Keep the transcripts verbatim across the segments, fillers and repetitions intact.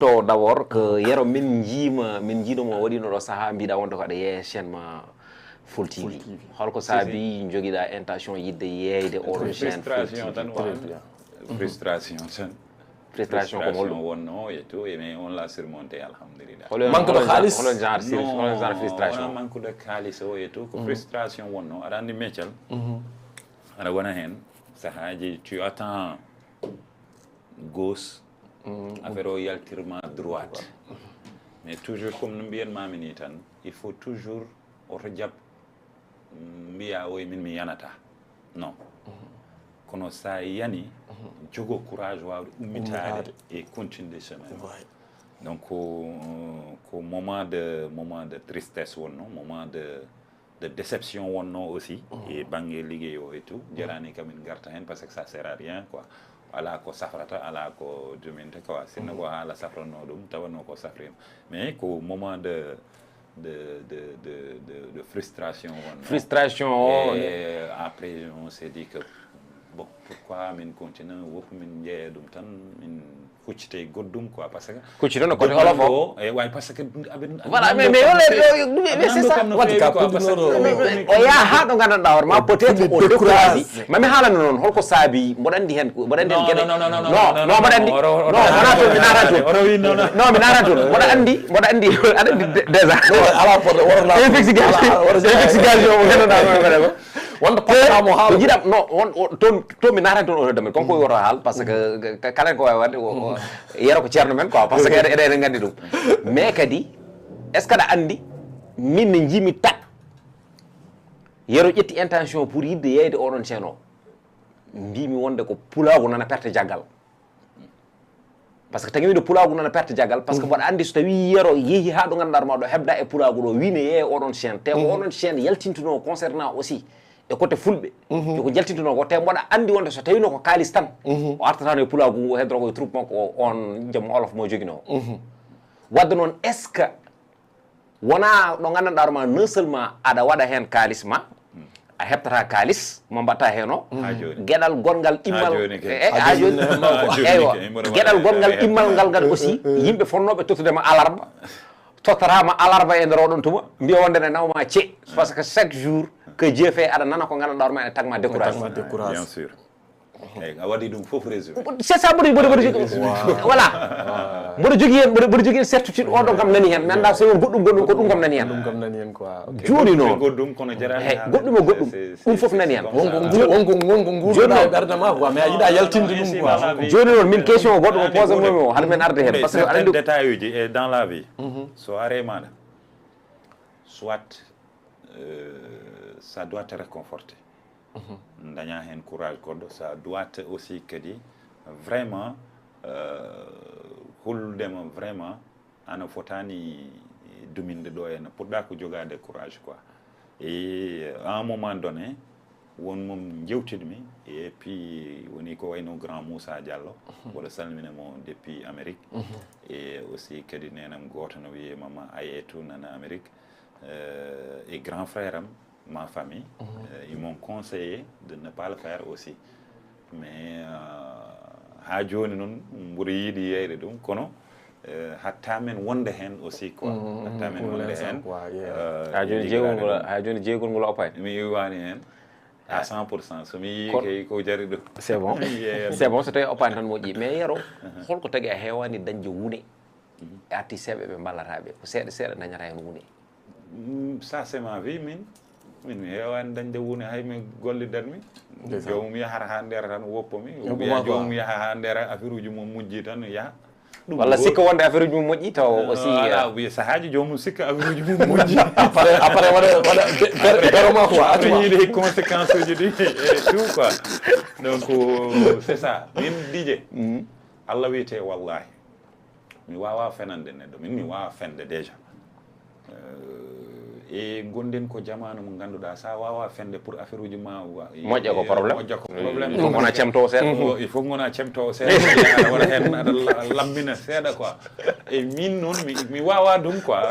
To d'abord que Yero, min njiima, min njiino mo waɗino ɗo saha, mbiɗa wonde ko aɗa yeeya chaîne ma Full T V. Holko saabi jogiɗa intention yiɗde yeeyde oɗon chaîne Full T V? Frustration tan. Frustration ko holɗum? Wonno et tout, mais on l'a surmonté, alhamdulillah. Manque de xaalis, holo genre, holo genre frustration? Manque de xaalis o et tout, ko frustration wonno. Aɗa andi meccal, aɗa wona hen sahaji, tu attends gauche, affaire o yaltirma droite. Mais toujours comme no mbiyanmami ni tan, il faut toujours oto jaɓ mbiya oy min mi yanata. Non. Kono sa yani, jogo courage wawde ummitaade e continude chemin. Donc ko, ko moment de, moment de tristesse wonno, moment de de déception wonno aussi e banggue liguey o et tout. Jarani kam min garta hen parce que ça sert à rien quoi. Ala ko safrata, ala ko juminta quoi, sinno ko haala safranno ɗum tawano ko safrima. Mais ko moment de de de de de, de frustration wonno. Frustration o. Et après on s'est dit que bon, pourquoi min continue, woppu min jeeya ɗum tan, min huccite goɗɗum quoi, parce que Kucci ɗon no côté olof o. E way, parce que aɓe Voilà, mais mais mais c'est ça. Wati ka puɗɗinooɗo. O yaha ha ɗo gandanɗa hoore ma, peut-être o décourage. Mami haalana noon holko saabi, mboɗo andi hen, mboɗo andi hen geɗe. Non, non, mboɗo andi. Non, wona toon mi naata toon. Non, mi naata toon. Mboɗo andi, mboɗo andi, aɗa andi déjà. Ala fotde wona Investigation, investigation mo gandanɗa hoore ma. Wonde pakkamo haala. Jiɗam no on toon, toon mi naata toon o domaine comme ko wiyata haal, parce que kala ko wawi wadde. Yero ko ceerno men quoi, parce que eɗen eɗen gandi ɗum. Mais kadi est ce que aɗa andi, min ne jimi tak, Yero ƴetti intention pour yidde yeyde oɗon chaîne o, mbimi wonde ko pulagu nana perte jaggal. Parce que tagi miɗo pulagu nana perte jaggal, parce que mboɗo andi so tawi Yero yeehi ha ɗo ganduɗa ma ɗo hebda e pulagu ɗo, wine yeeye oɗon chaîne, te ko oɗon chaîne yaltintuno concernant aussi e côté fulɓe. Ko jaltintuno ko, te mboɗo andi wonde so tawino ko kalis tan, o artatano e pulagu ngu, o heddoro ko e troupe makko o, on jamma olof mo jogino. Wadde noon est ce que wona ɗo gandanɗa ma non seulement aɗa waɗa hen kalis ma, a heɓtata kalis mo mbatta hen o, gueɗal gongal immal ha joni, eywa, gueɗal gongal immal ngal ngal aussi, yimɓe fonnoɓe tottudema alarba, tottatama alarba e nder oɗon tuma, mbiya wonde ne nawma ce, parce que chaque jour que Dieu fait aɗa nana ko gandanɗa ma ene tagma décourage. Bien sûr. Eyyi, a waɗi ɗum fof résumé. C'est ça, mboɗo mboɗo mboɗo jogui, voilà. Mboɗo jogui hen, mboɗo mboɗo jogui hen certitude, oɗon kam nani hen, mi anda so won goɗɗum gonɗum, ko ɗum kam nani hen. Ɗum kam nani hen quoi. Joni noon goɗɗum, kono jarani goɗɗum e goɗɗum, ɗum fof nani hen. Wonko ngu wonko wonko guurɗa e ɓerde ma quoi, mais a yiɗa yaltinde ɗum quoi. Joni noon min question o goɗɗum o posannomi o, haɗa men arde hen, parce que aɗa andi détail uji e dans la vie, so are maɗa, soit euh, ça doit te réconforter. Daña hen courage goɗɗo, ça doit te aussi kadi vraiment euh, holludema vraiment ana fotani duminde ɗo, ena poɗɗa ko jogade courage quoi. Et à un moment donné, won mum jewtidmi, et puis woni ko wayno grand Moussa Diallo, mboɗo salmina mo depuis Amérique, et aussi kadi nenam goto no wiye Mama Ayetou nana Amérique, euh, et grand frère am, ma famille, euh, ils m'ont conseillé de ne pas le faire aussi. Mais euh, ha joni noon mboɗo yiiɗi yeyde ɗum, kono euh, hatta men wonde hen aussi quoi. Hatta men wonde hen. Ha joni jeegol ngol, ha joni jeegol ngol oppani? Mi iwani hen à cent pour cent, so mi yii kay ko jari ɗum. C'est bon. C'est bon, so tawi oppani tan moƴƴi. Mais Yero, holko tagi a hewani dañde wune e artisteɓe ɓe mballataɓe, ko seeɗa seeɗa dañata hen wune? Ça c'est ma vie, min min mi hewani dañde wune, hay mi gollidatmi. Joomum yahata ha nder tan woppomi, wiya joomum yaha ha nder, affaire uji mum mujji tan yaha. Walla sikka wonde affaire uji mum moƴƴi taw aussi. Ala wiya sahaji joomum sikka affaire uji mum mujji. Après après waɗa waɗa bero ma quoi, yiide conséquence uji ɗi e tout quoi. Donc c'est ça, min Didier, Allah wiyete wallahi mi wawa fenande neɗɗo, min mi wawa fende déjà. E gonɗen ko jamanu mo ganduɗa sa wawa fende pour affaire uji ma, moƴƴa ko problème. Moƴƴa ko problème. Ɗum wona cemtowo seeɗa. Il faut gona cemtowo seeɗa, aɗa waɗa hen aɗa lammina seeɗa quoi. E min noon mi wawa ɗum quoi.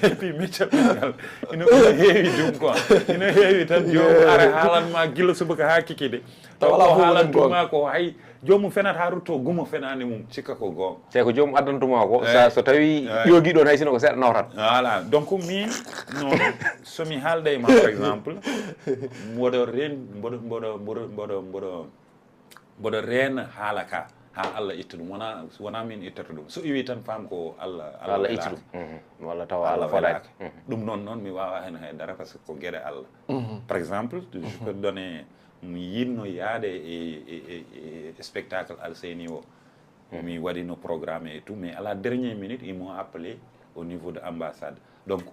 Et puis meccal ɓingal ina ina heewi ɗum quoi. Ina heewi tan, jomum ara haalanma guila subaka ha kikide, taw ko haalanma ko hay Joomum fenata haa rutto gumo fenaande mum, cikka ko goonga. Te ko joomum addantuma ko, sa so tawi ƴoogi ɗon hay sino ko seeɗa nawtat. Voilà, donc min noon, somi haalda e ma par exemple, mboɗo ren mboɗo mboɗo mboɗo mboɗo mboɗo mboɗo reena haala ka haa Allah itta ɗum, wona wona min ittata ɗum, so iwi tan faam ko Allah Allah itta ɗum. Walla tawa Allah folaaki. Ɗum noon noon mi waawa heen hay dara, parce que ko geɗe Allah. Par exemple, je peux donner mi yiɗno yaade e, e, e, e spectacle Alseyni o. Mi waɗino programme et tout, mais à la dernière minute ils m'ont appelé au niveau de ambassade. Donc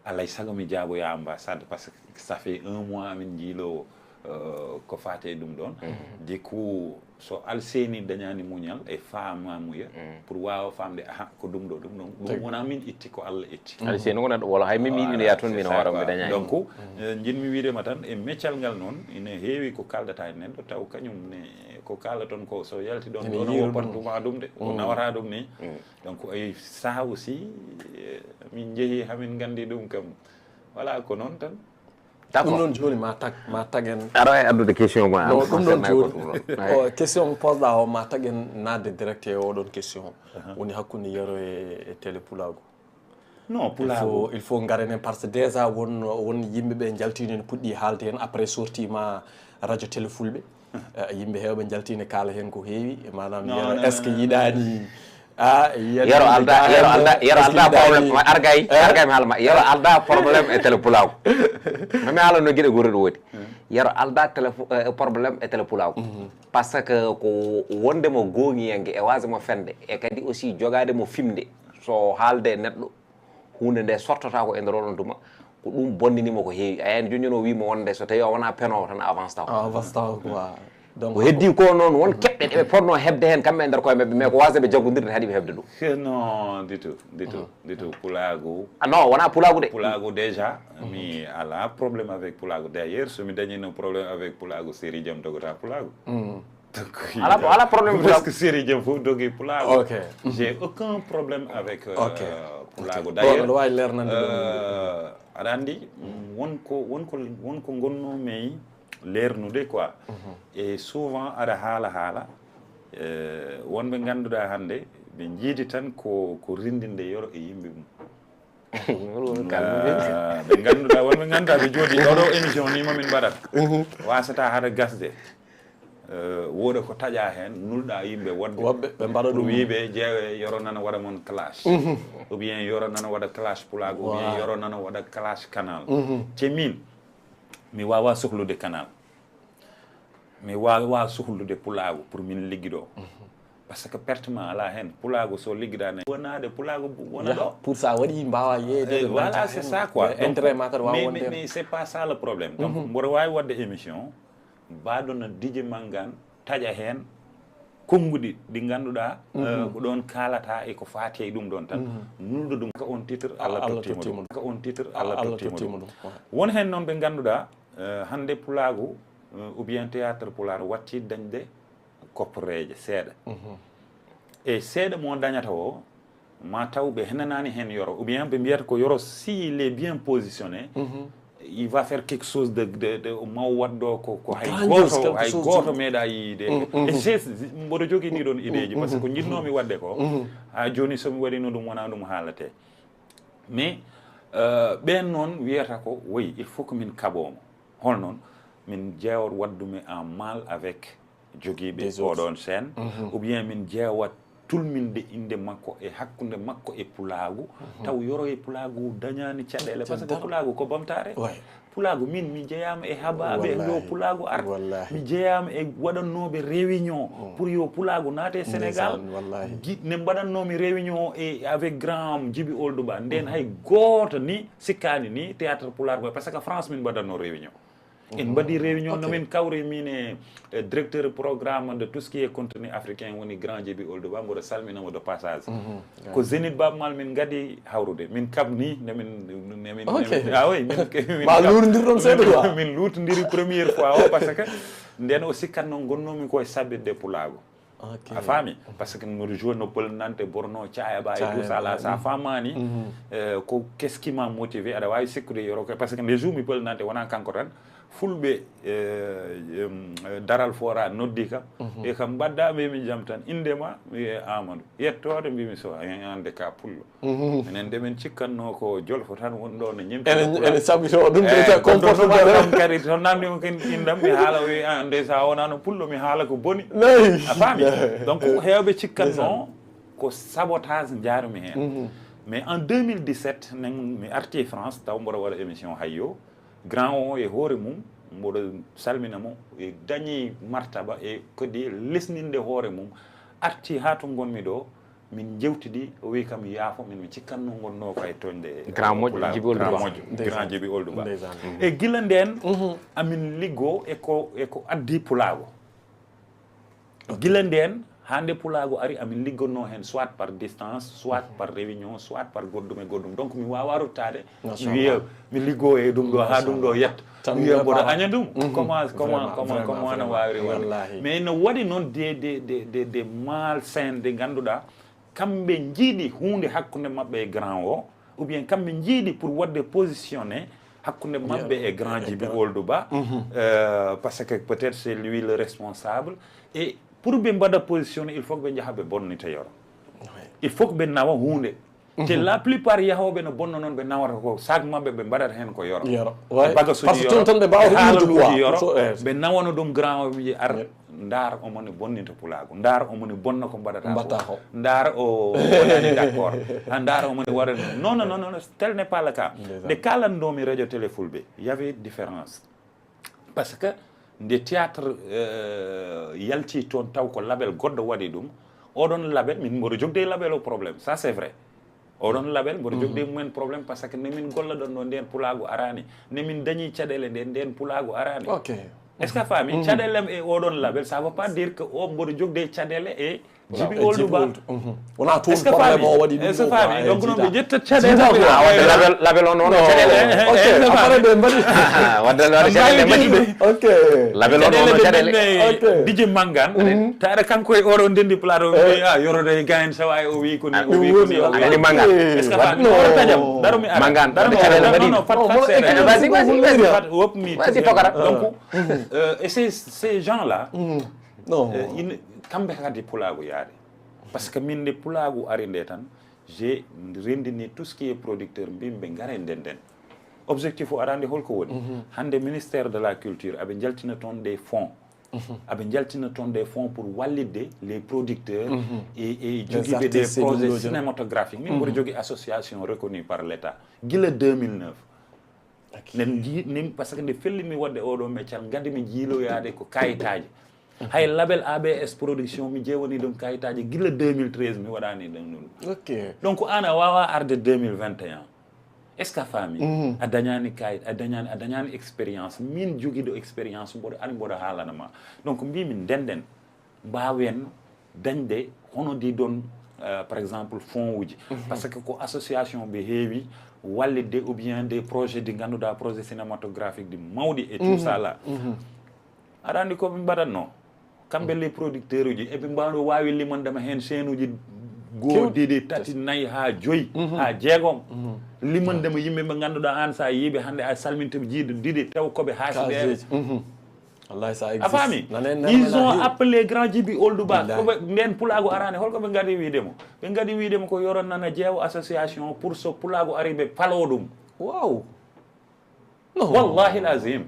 alay sago mi jaaboya ambassade, parce que ça fait un mois min njiilo euh, ko faate e ɗum ɗon. Du coup so Alseyni dañani muñal e faamamuya pour waawa faamde aha ko ɗum ɗo ɗum ɗon, ɗum wona min itti, ko Allah itti. Alseyni ko neɗɗo wolo, hay min mi yiɗino ya toon min hooram mi dañani. Donc eh, jinmi wiidema tan e meccal ngal noon ina heewi ko kaaldata e neɗɗo taw kañum ne ko kaala toon ko so yalti ɗon ɗon o portuma ɗum de, o nawata ɗum ni. Donc ay saha aussi eh, min jeehi hamin nganndi ɗum kam. Voilà, ko noon tan. Ɗum noon jooni ma tag ma tag en. Aɗa waawi addude question ma. Non, ɗum noon jooni o question mo posɗa o ma tag en naatde direct e oɗon question. Woni hakkunde Yero e, e télé Pulaagu. Non, Pulaagu. Il faut ngaren heen par ce que déjà won won yimɓe ɓe njaltiino heen puɗɗii haalde heen après sorti ma radio télé Fulɓe. Yimɓe heewɓe njaltiino kaala heen ko heewi, maanaam Yero est ce que yiɗaani. Ah, yero alda yero alda yero alda problème ma argay argay mi halma yero alda problème e télé Pulaagu. Mami haala no giɗe gori ɗo wodi. Yero alda télé problème e télé Pulaagu. Parce que ko wonde mo gooŋiyanke e waasa mo fende e kadi aussi jogaade mo fimde so haalde e neɗɗo huunde nde sortata ko e nder oɗon tuma. Ko ɗum bonnini mo ko heewi. A yani jooni o wi mo wonde so tawi a wona peno tan a avance taw. A avance taw quoi. Donc ko heddi ko non won keɓɓe ɗe ɓe ponno hebde hen kamɓe e nder koye mabɓe mais ko wasde ɓe jaggodirde haɗi ɓe hebde ɗum. Non du tout du tout du tout pulagu. Ah non wona pulagu de. Pulagu déjà mi ala problème avec pulagu d'ailleurs so mi dañino problème avec pulagu série jam dogota pulagu. Ala ala problème pulaar. Presque série jam fof dogi pulaar. Ok. J'ai aucun problème avec euh, pulaago. D'ailleurs, no waawi leernande ɗum. Euh, aɗa anndi won ko won ko won ko ngonnoomi leernude quoi. Et souvent aɗa haala haala euh, wonɓe ngannduɗaa hannde ɓe njiidi tan ko ko rinndinde yoro e yimɓe mum. Ɓe ngannduɗaa wonɓe ngannduɗaa ɓe jooɗi oɗo émission ni mamin mbaɗat. Wasata haɗa gasde. Wooɗa ko taƴa heen nulɗa yimɓe woɗɓe. Woɗɓe ɓe mbaɗa ɗum. Wiiɓe ƴeewe yoro nana waɗa mon clash. Ou bien yoro nana waɗa clash pulaagu ou bien yoro nana waɗa clash canal. Te min mi wawa sohlude canal. Mi wawa sohlude pulaagu pour min liggiɗo. Parce que pertement ala hen pulaagu so liggiɗa ne wonade pulaagu wona ɗo. Pour ça waɗi mbawa yeeyde. Voilà c'est ça quoi. Intérêt ma kadi wawa wonde. Mais c'est pas ça le problème. Donc mboɗo wawi wadde émission baɗo no dije manngan taƴa hen konnguɗi ɗi ngannduɗa ko ɗon kalata e ko faati e ɗum ɗon tan. Nulɗo ɗum ka on titre Allah tottimo ɗum. Ka on titre Allah tottimo ɗum. Won hen noon ɓe ngannduɗa hannde pulaagu ou bien théâtre pulaar watti dañde kopporeeje seeɗa. E seeɗa mo dañata o ma taw ɓe henanani heen yoro ou bien ɓe mbiyata ko yoro si il est bien positionné il va faire quelque chose de, de, de maw waɗɗo ko, ko hay goto hay goto meeɗa yiyde. E c'est mboɗo jogui ɗiɗon ideji par ce que ko jiɗnomi waɗde ko ha joni somi waɗino ɗum wona ɗum haalate. Mais euh, ɓen noon wiyata ko woyi il faut que min kaɓomo. Hol noon min jeewat waɗdumi en mal avec jogiiɓe oɗon chaîne ou bien min jeewat tulminde innde makko e hakkunde makko e pulaagu taw yoro e pulaagu dañaani caɗeele par ce que pulaagu ko bamtaare. Pulaagu min mi jeyaama e haɓaaɓe yo pulaagu ar. Mi jeyaama e waɗannooɓe réunion pour yo pulaagu naate sénégal. Ne mbaɗannoomi réunion e avec grand jibi olduba nden hay gooto ni sikkaani ni théâtre pulaar mo par ce que france min mbaɗanno réunion. En mbaɗi réunion nomin kawri min e directeur programme de tout ce qui est contenu africain woni grand jebi olduba mboɗo salminamo de passage. Ko zénith bab mal min gadi hawrude min kam ni nemin nemin ah oui min ma luurdirɗon seeɗa quoi min luutdiri première fois o par ce que nden o sikkatno gonnomi koye sabbitde pulaago. A faami par ce que mboɗo joue no pël nante borno caya ɓa e tout ça là sa famani. Ko qu'est ce qui m'a motivé aɗa wawi sikkude yoro koy par ce que nde jour mi pël nante wona kanko tan. Fulɓe, eh, em, eh, Daral Fora noddi kam. Mhm. E kam mbadda, mbimi jam tan. Innde ma? Mi wiye Amadou. Yettoode? Mbimi so, eh, aan de ka pullo. Mhm. Minen de min cikkanno ko jolfo tan woni ɗo no ñemti. Ene, ene sabi to ɗum. Eh, de ta goɗɗo comportement. Kam kadi to namdi mo ken indam, mi haala, o wi, "Ah, ndeysa, a wonano pullo, mi haala ko boni." Nayi. A faami? Donc, heewɓe cikkatno ko sabotage njaarumi heen. Mhm. Mais en deux mille dix-sept, nen mi arti France, taw mboɗo waɗa émission Hayyo. Grand o e hoore mum, mboɗo salmina mo, e dañi martaba e kadi lesninde hoore mum, arti haa to ngonmi ɗo, min njewtidi, o wi kam, "Yaafo, min mi cikkanno ngonno ko e tooñde." Grand moƴƴo, Pulaagu. Jibi Ould Ba. Grand moƴƴo, ndeysaan. Grand Jibi Ould Ba. Ndeysaan. E gila ndeen, mhm, amin liggo e ko, e ko addi Pulaagu. Gila ndeen, haa nde Pulaagu ari, amin liggonnoo heen soit par distance, soit par réunion, soit par goɗɗum e goɗɗum. Donc, mi waawaa ruttaade, mi wiya, mi liggoo e ɗum ɗo, haa ɗum ɗo yetta. Mi wiya, mboɗo aña ɗum. Mhm. Comment, comment, comment, comment ana waawiri wonde? Wallaahi. Mais no waɗi noon des, des, des, des, des malsains ɗe ngannduɗaa, kamɓe njiidi huunde hakkunde maɓɓe e grand o, ou bien kamɓe njiidi pour waɗde positionné hakkunde maɓɓe e grand Jibi Ould Ba, mhm, euh, parce que peut-être c'est lui le responsable. Et pour ɓe mbaɗa positionné, il faut que ɓe njaha ɓe bonnita yoro. Oui. Il faut que ɓe nawa huunde. Te, mhm, la plupart yahooɓe no bonno noon, ɓe nawata ko sac maɓɓe, ɓe mbaɗata heen ko yoro. Yoro. Ɓe, ouais, baga suji, parce que yoro, toon tan ɓe mbaawata haaluuji yoro, so, eh, ɓe nawano ɗum grand o, ɓe mbiya, "Ar, ndaar omo ne bonnita Pulaagu, ndaar omo ne bonna ko mbaɗata ko. Mbaɗata ko. Ndaar o waɗani d'accord. Ha, ndaar omo ne waɗani." Non, non, non, non, tel n'est pas le cas. Ndeysaan. Nde kaalanɗo-mi radio télé Fulɓe, y avait différence. Parce que nde théâtre, euh, yalti toon, taw ko label goɗɗo waɗi ɗum, oɗon label, min mboɗo jogde e label o problème, ça c'est vrai. Oɗon label, mboɗo jogde e mumen problème, parce que nde min golla ɗon ɗo, ndeen Pulaagu araani. Nde min dañi caɗeele, nde, ndeen Pulaagu araani. Ok. Est-ce que a faami? Mhm. Caɗeele am e oɗon label, ça veut pas dire que o mboɗo jogde e caɗeele e Jibi Ould Ba. Mhm. Wona toon problème o waɗi ɗum. Est-ce que a faami? Donc, noon ɓe ƴetta caɗeele. Ah, wadde label, label o noon, caɗeele. Eh, eh, ok, après ɓe mbaɗi. Ah, wadde, wadde caɗeele mbaɗi. Ok. Label o noon, caɗeele. Ok. D J Mangane. Mhm. Taara kanko e oɗo ndendi plateau, mi wi, "Ah, yoro de gayen sawa e o wi ko ni, o wi ko ni, o wi ko ni." Est-ce que a faami? Oɗo tajam, daro mi ara. Mangane, daro mi ara. Caɗeele mbaɗi. Non, non, fat, fat, fat, fat, wop mi. Vas-y, tokara. Donc, euh, et ces, ces gens-là, non. Euh, ine, kamɓe kadi Pulaagu yaade. Parce que min nde Pulaagu ari nde tan, j'ai renndini tout ce qui est producteur, mbimi ɓe ngare ndenden. Objectif o arande holko woni? Mhm. Hannde ministère de la culture, aɓe njaltina toon des fonds. Mhm. Aɓe njaltina toon des fonds pour wallitde les producteurs, mhm, et, et les jogiiɓe des artistes et projets ɗum ɗo cinématographiques. Min mboɗo, mhm, jogii association reconnue par l'État. Gila deux mille neuf. Ok. Nen nji-, nen, parce que nde fellimi waɗde oɗo meccal, ngadimi jiiloyaade ko kayitaaji. Hay label A B S production, mi jeewani ɗum kayitaaji gila deux mille treize, mi waɗani ɗum ɗum. Ok. Donc, aan a waawaa arde deux mille vingt et un. Est-ce que a faami? Mhm. A dañaani kayit, a dañaani, a dañaani expérience. Min jogiiɗo expérience, mboɗo, ani mboɗo haalana ma. Donc, mbimi ndenden, mbaawen dañde hono ɗi ɗon, euh, par exemple, fonds uji. Mhm. Parce que ko association ɓe heewi wallitde, ou bien des projets ɗi ngannduɗaa, projet cinématographique ɗi mawɗi et tout ça là. Mhm. Aɗa anndi ko ɓe mbaɗatno? Kamɓe les producteur uji, eɓe mbaawno waawi limande ma heen chaîne uji goo, kewɗi, ɗiɗi, tati, nayi, haa joyi, mhm, haa jeegom. Mhm. Limande ma yimɓe ɓe ngannduɗaa aan, so a yiiɓe hannde, a salminta ɓe jiiɗo ɗiɗi, taw ko ɓe haasiɓe. Kaaseeji. Mhm. Wallahi, ça existe. A faami? Ils ont appelé grand Jibi Ould Ba. Billahi. Ko ɓe, ndeen Pulaagu araani, holko ɓe ngadi wiide mo? Ɓe ngadi wiide mo ko yoro nana jeewo association pour so Pulaagu ari ɓe palo ɗum. Wow. Non. Wallahi l'azim.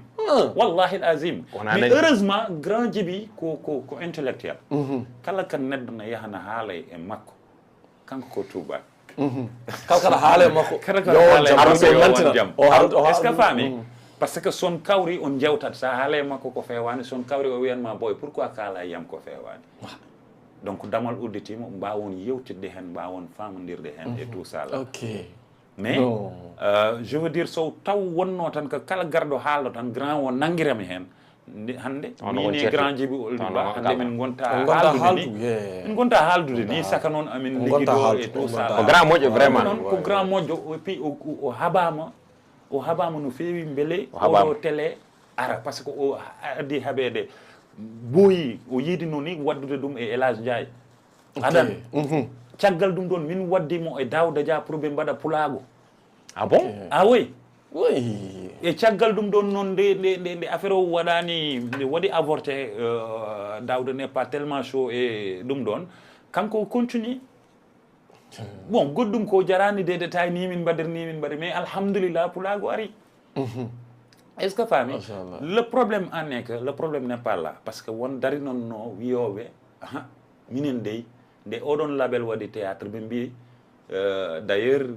Wallahi l'azim. Mais heureusement, grand Jibi ko, ko, ko intellectuel. Mhm. Kala ka neɗɗo na yaha na haala e makko. Kanko ko tuubaako. Mhm. Kala kala haala e makko. Kala kala haala e makko, yo won jam. Est-ce que a faami? Mhm. Parce que so on kawri, on njewtat. So a haala e makko ko feewaani, so on kawri, o wiyan ma, "Boy, pourquoi kaala e yam ko feewaani?" Donc, damal udditiima, mbaawon yewtidde heen, mbaawon faamondirde heen et tout ça là. Ok. Mais, euh, je veux dire, so taw wonno tan ko kala garɗo haalɗo tan, grand o nanngira mi heen. Nde, hannde, min e grand Jibi Ould Ba, hannde min ngonta haaldude ni. Min ngonta haaldude ni, saka noon amin liggido e tout ça. Ko grand moƴƴo, vraiment. Noon ko grand moƴƴo, et puis o, o, o haɓaama, o haɓaama no feewi, mbele oɗo télé ara, parce que o addi haɓeede, ɓooyi, o yiidino ni waɗdude ɗum e El Hadj Ndiaye. Ok. Adan. Mhm. Caggal ɗum ɗoon, min waddi mo e Daouda Dia pour ɓe mbaɗa Pulaagu. Ah bon? Ok. Ah oui. Oui. E caggal ɗum ɗon noon, nde nde nde nde affaire o waɗani, nde waɗi avorté, euh, Daouda n'est pas tellement chaud e ɗum ɗon, kanko o continue. Bon, goɗɗum ko jarani de détail, ni min mbaɗir, ni min mbaɗir, mais alhamdulillah, pulaagu ari. Est-ce que faami? Machallah. Le problème en est que le problème n'est pas là, parce que won dari noon no wiyooɓe, aha, minen dey, nde oɗon label waɗi théâtre, ɓe mbi, euh, d'ailleurs,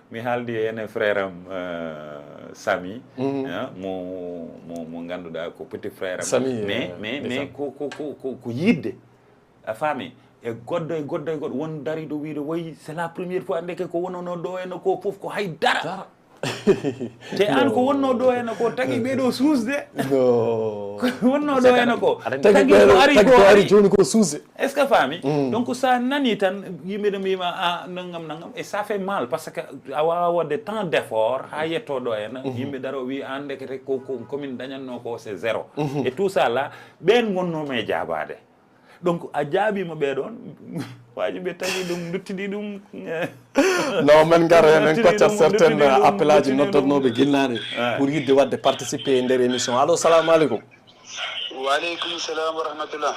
mi haaldi e ene frère am, euh, Sami, hein, mo mo mo ngannduɗaa ko petit frère am. Sami, Mais euh, mais mais ndeysaan. ko ko ko ko ko yidde, a faami, e goɗɗo e goɗɗo e goɗɗo, won dariɗo wiide, woy, c'est la première fois, ndeke ko wononoo ɗo ene ko fof ko hay dara. Dara. Te aan ko wonnoo ɗo ene ko tagi ɓeeɗo suusde. No. Wonnoo ɗo ene ko Aɗa anndi Tagi tagi ko ko ari, ari tagi ko ko ari ari. Jooni ko suusde. Est-ce que a faami? Donc, so a nanii tan, yimɓe no mbiyma, ah, nangam nangam, et ça fait mal, parce que a waawaa waɗde tant d'effort haa yettoo ɗo ene, yimɓe daro wi, aan ndekete ko ko komin dañatnoo ko, c'est zéro. Et tout ça là, ɓeen ngonnoomi e jaabaade. Donc, a jaabiima ɓee ɗoon, waaji ɓe tagi ɗum, nduttidi ɗum. No, men ngar heen, en Nduttidi koccat ɗum, certaines nduttidi ɗum, appelaaji nduttidi ɗum. Noddotnooɓe ginnaari Ah. Pour yiɗde waɗde participer e nder émission. Allo, salamu aleykum. Waaleykum salam wa rahmatullah.